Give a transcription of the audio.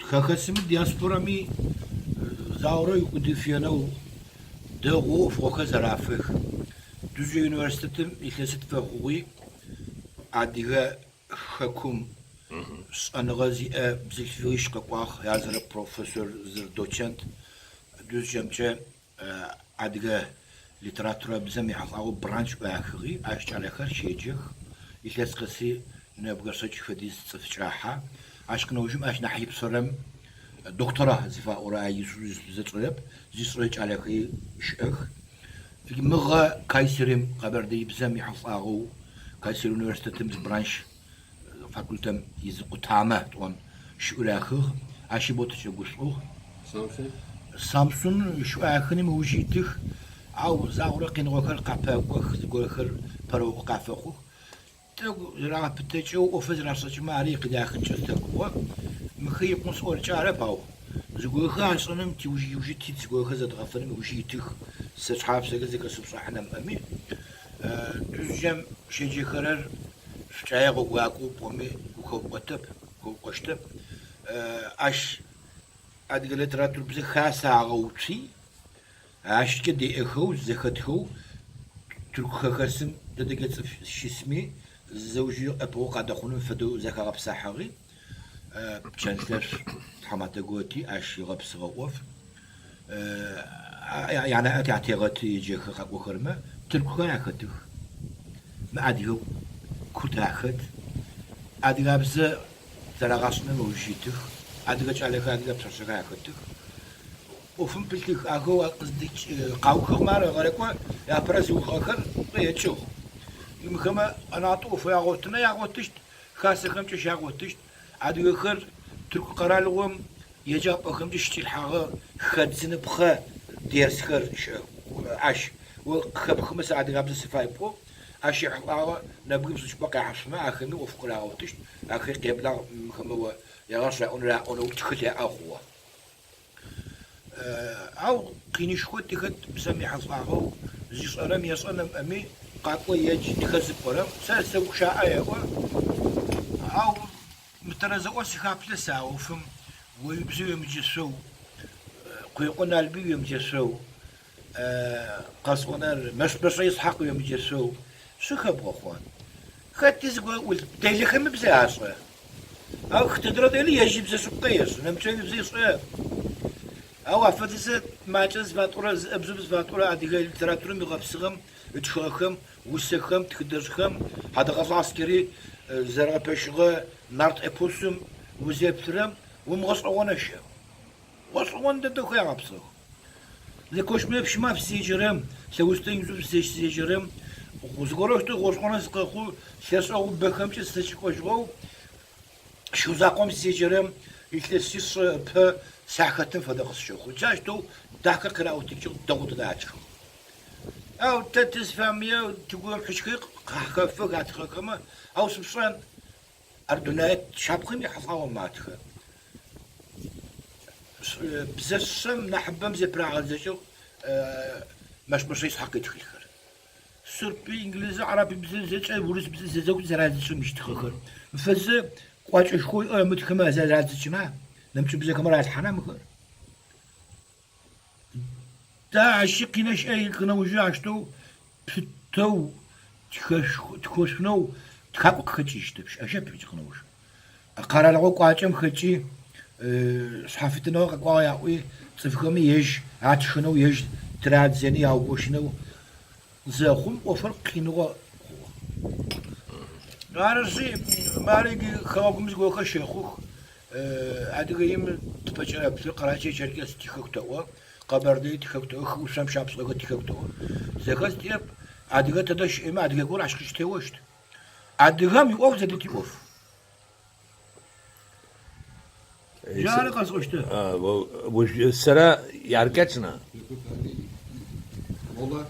Хэхэсми диаспорами заурэ укъыдыфенэу дэгъоу ӏофыгъохэр зэрафэх. Дузджэ университетым илъэситф фэхъугъи Адыгэ хэкум шӏэныгъэ зиӏэ бзылъфыгъищ къэкӏуагъ, язырэ профессор, зыр доцент. Дузджэмкӏэ адыгэ литературабзэм ехьылӏагъэу бранч ӏуахыгъи, ащ кӏалэхэр щеджэх. Илъэс къэси нэбгырэ щэкӏ фэдиз цӏыф кӏахьэ. Ащ къынэужым ащ нахь ипшъэрэм доктора зыфаӏорэ ай зышӏырэп, зышӏырэ кӏалэхэри щыӏэх. Мыгъэ Кайсерим къэбэрдеибзэм ехьылӏагъэу Кайсер университетым зы бранч факультетым изы къутамэ тӏон щыӏурахыгъ, ащи боу тыкӏэгушӏугъ. Самсун? Самсун щыӏуахыным ыуж итых, ау загъорэ къиныгъохэр къапэкӏох, зыгорэхэр пэрыохъу къафэхъух. Тӏэкӏу зырагъэпытэкӏэу ӏофыр зэрашӏэкӏымэ ари къыдахынкӏэ тэгугъэ. Мыхэр икъун сӏоркӏэ арэп, ау зыгорэхэр ашӏэным тиуж иуж тит, зыгорэхэр зэдгъэфэным ыуж итых, сэ шъхьаф зэхэсыпшӏыхьэ нэмыӏэми. Дузджэм щеджэхэрэр шӏукӏае гъогуакӏоу пӏоми ухэукъотэп, ухэукъощтэп. Ащ адыгэ литературбзэ хасэ агъэуцуи, Ащкӏэ деӏэхэу, зэхэтхэу тырку хэхэсым тыдэкӏэ цӏыф щысми, зызэужьи ӏэпыӏэгъу къадэхъуным фэдэу зэхагъэпсахьыгъи, Пчэнлъэшъу тхьаматэ готи ащ ыгъэпсыгъэ ӏоф. Янаӏэ ятегъэты еджэхэ къакӏохэрмэ, тыркухэр ахэтых, мыадыгэ курд ахэт, адыгабзэ зэрагъашӏэным ыуж итых, адыгэ кӏалэхэр, адыгэ пшъашъэхэр ахэтых. ӏофым пылъых, ахэу къыздикӏ къаухыгъэмэ ар гъэрекӏо апэрэ зыухыгъэхэр къекӏыгъ. Мыхэмэ ӏэнатӏэ ӏоф ягъотынэ ягъотыщт, хасэхэмкӏэ щагъотыщт. Адыгэхэр Тырку къэралыгъом еджапӏэхэмкӏэ щыкӏилъхьагъэ хэдзыныпхъэ дерсхэр щыӏэх. Ащ о къыхэпхымэ сэ адыгабзэ сыфай пӏоу, ащ ехьылӏагъэ нэбгырэ пшӏыкӏубэ къяхьышъумэ, ахэми ӏоф къырагъотыщт, ахэри къеблагъ мыхэмэ о егъашӏ яӏон раӏонэу тхылъ яӏэ хъугъэ. Ау къинышхо тыхэт бзэм ехьылӏагъэу, зышӏэрэм ешӏэ нэмыӏэми, къакӏо едж тхэ зыпӏорэм, сэ сэгущыӏэ еӏо. Ау мытэрэзыӏо сыхаплъэ сэ а ӏофым, о уибзэ уемыджэшъоу, Къуекъо Налбый уемыджэшъоу, къэсӏонэр Мэщбэшӏэ Исхьакъ уемыджэшъоу, шъухэбгъэхъон. Хэти зыгорэ ӏулъ, делэхэми бзэ ашӏэ. Ау тыдрэ дели ежь ибзэ шъыпкъэ ешӏэ, нэмыкӏэм ибзэ ешӏэ. Ау афэдизэ макӏэ зыфатӏорэ, зы ӏэбжыб зыфатӏорэ адыгэ литературэм игъэпсыгъэм, ытхыгъэхэм, усэхэм, тхыдэжъхэм, Хьадэгъэлӏэ Аскэри зэрэгъэпэшыгъэ нарт эпосым узеплъырэм, умыгъэшӏэгъонэ щыӏэп. Гъэшӏэгъон дэдэу ягъэпсыгъэх. Зы Кощмые Пщымаф сызеджэрэм, Лъэустэн Юсыф сызеджэрэм, зыгорэущтэу гъэшӏэгъонэу сыкъэхъу, лъэшӏэгъу бэхэмкӏэ сызэкӏэкӏожьыгъэу, Шыу закъом сызеджэрэм, илъэсишъэ ыпэ сахэтым фэдэ къысщэхъу. Джащтэу дахэ къыраӏотыкӏыгъ, дэгъу дэдэ атхыгъ. Ау тэ тызфэмые тыгу римыхьыщтхэри къахэфэх атхыгъэхэмэ, ау сыпшӏэн, Ар дунэе шапхъэм ехьылӏагъэу матхэ. Бзэ шъэм нахьыбэм зэпырагъэдзэкӏыгъ Мэщбэшӏэ Исхьакъ итхылъхэр. Сырпи, инглызы, арабыбзэ зэкӏэ урысыбзэ зэзэгу зэрадзэкӏыным ищтыгъэхэр. Мыфэзэ кӏуачӏэшхо иӏэ ымытхэмэ зэрадзэкӏына, нэмыкӏыбзэхэм ралъхьана мыхэр? Тэ ащи къинэ щыӏэ къынэужьы ащтэу пытэу тхэшъунэу тхакӏо къыхэкӏыщтэп, щыӏэжьэп ыкӏи къынэуж. Къэралыгъо кӏуачӏэм хэкӏи шъхьафитыныгъэ къэкӏуагъ яӏуи, цӏыфхэми ежь атхынэу, ежь тырадзэни аугощынэу зэхъум ӏофыр къиныгъо хъугъэ. Арышъи, мары хэгъэгум зыгорэхэр щэхъух, Адыгеим тыпэкӏэрэплъы, Къэрэщэе-Черкес тихэку тэӏо, Къэбэрдые тихэку тэӏо, хы ӏушъом шапсыгъэхэр тихэку тэӏо. Зэхэдз тиӏэп, адыгэ тыдэ щыӏэми адыгэ горэ ащ къыщытеощт. Адыгэм иӏоф зэдэ тиӏоф. Джары къэсӏощтыр. Сэрэ яркӏэчъына? Ола.